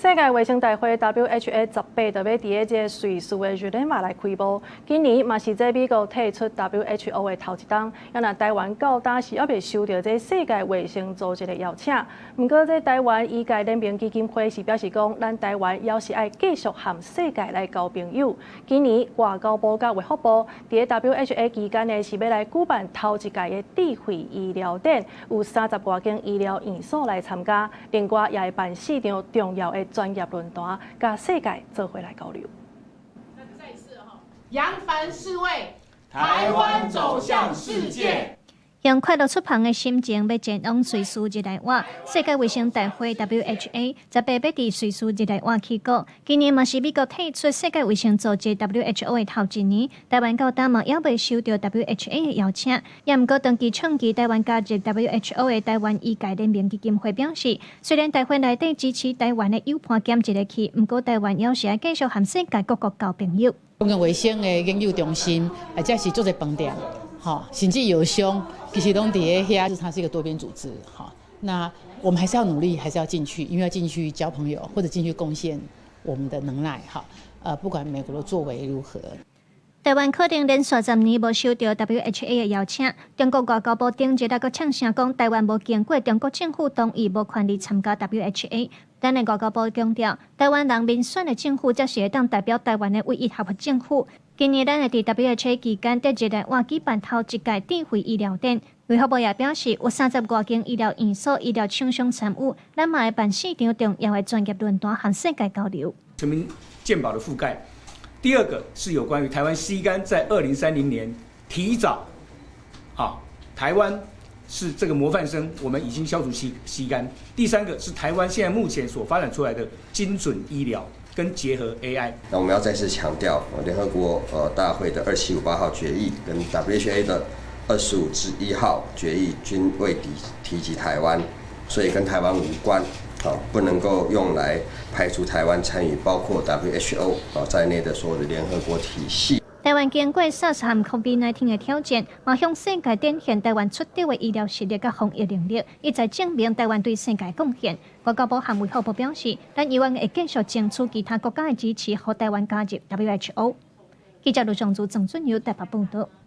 世界衛生大會 WHA 18就欲佇這个瑞士的日內瓦來開幕。今年嘛是這美國退出 WHO 的頭一冬，猶若台灣到今是猶未收著這世界衛生組織的邀請。毋過這台灣醫界聯盟基金會是表示講，咱台灣猶是愛繼續和世界來交朋友。今年外交部佮衛福部佇 WHA 期間呢，是欲來舉辦頭一屆的智慧醫療展，有三十外間醫療院所來參加，另外也會辦四場重要的專業論壇，佮世界做伙來交流。那再一次哈，揚帆世衛，台灣走向世界。用快樂出帆的心情，欲前往瑞士日內瓦。世界衛生大會 WHA 18欲佇瑞士日內瓦起鼓。今年嘛是美國退出世界衛生組織 WHO 的頭一年，台灣到今嘛猶未收著 WHA 的邀請。也毋過長期倡議台灣加入 WHO 的台灣醫界聯盟基金會表示，雖然大會內底支持台灣的友伴減一个去，毋過台灣猶是愛繼續和世界各國交朋友。公共衛生的研究中心，或者是足濟飯店，吼，甚至藥商，其實攏佇咧遐，它是一個多邊組織，哈。那我們還是要努力，還是要進去，因為要進去交朋友，或者進去貢獻我們的能耐，哈。不管美國的作為如何。台灣可能連續10年無收著 WHA 的邀請，中國外交部頂日猶閣嗆聲講，台灣無經過中國政府同意，無權利參加 WHA。咱的外交部強調，台灣人民選的政府才是會當代表台灣的唯一合法政府。今年咱會佇 WHA 期間，佇日內瓦舉辦頭一屆智慧醫療展。衛福部也表示，有三十外間醫療院所、醫療廠商參與，咱嘛會辦四場重要的專業論壇，和世界交流。全民健保的覆蓋。第二個是有關於台灣 C 肝在2030年提早，啊，台灣是這個模範生，我們已經消除 C 肝。第三個是台灣現在目前所發展出來的精準醫療跟結合 AI。那我們要再次強調，聯合國大會的2758號決議跟 WHA 的25之1號決議均未提及台灣，所以跟台灣無關。不能夠用來排除台灣參與包括 WHO 在內的所有的聯合國體系。台灣經過 SARS 和 COVID-19 的挑戰，嘛向世界展現台灣出色的醫療實力佮防疫能力，一再證明台灣對世界貢獻。外交部和衛福部表示，咱猶原會繼續爭取其他國家的支持，予台灣加入 WHO。記者盧尚祖、鄭俊友台北報道。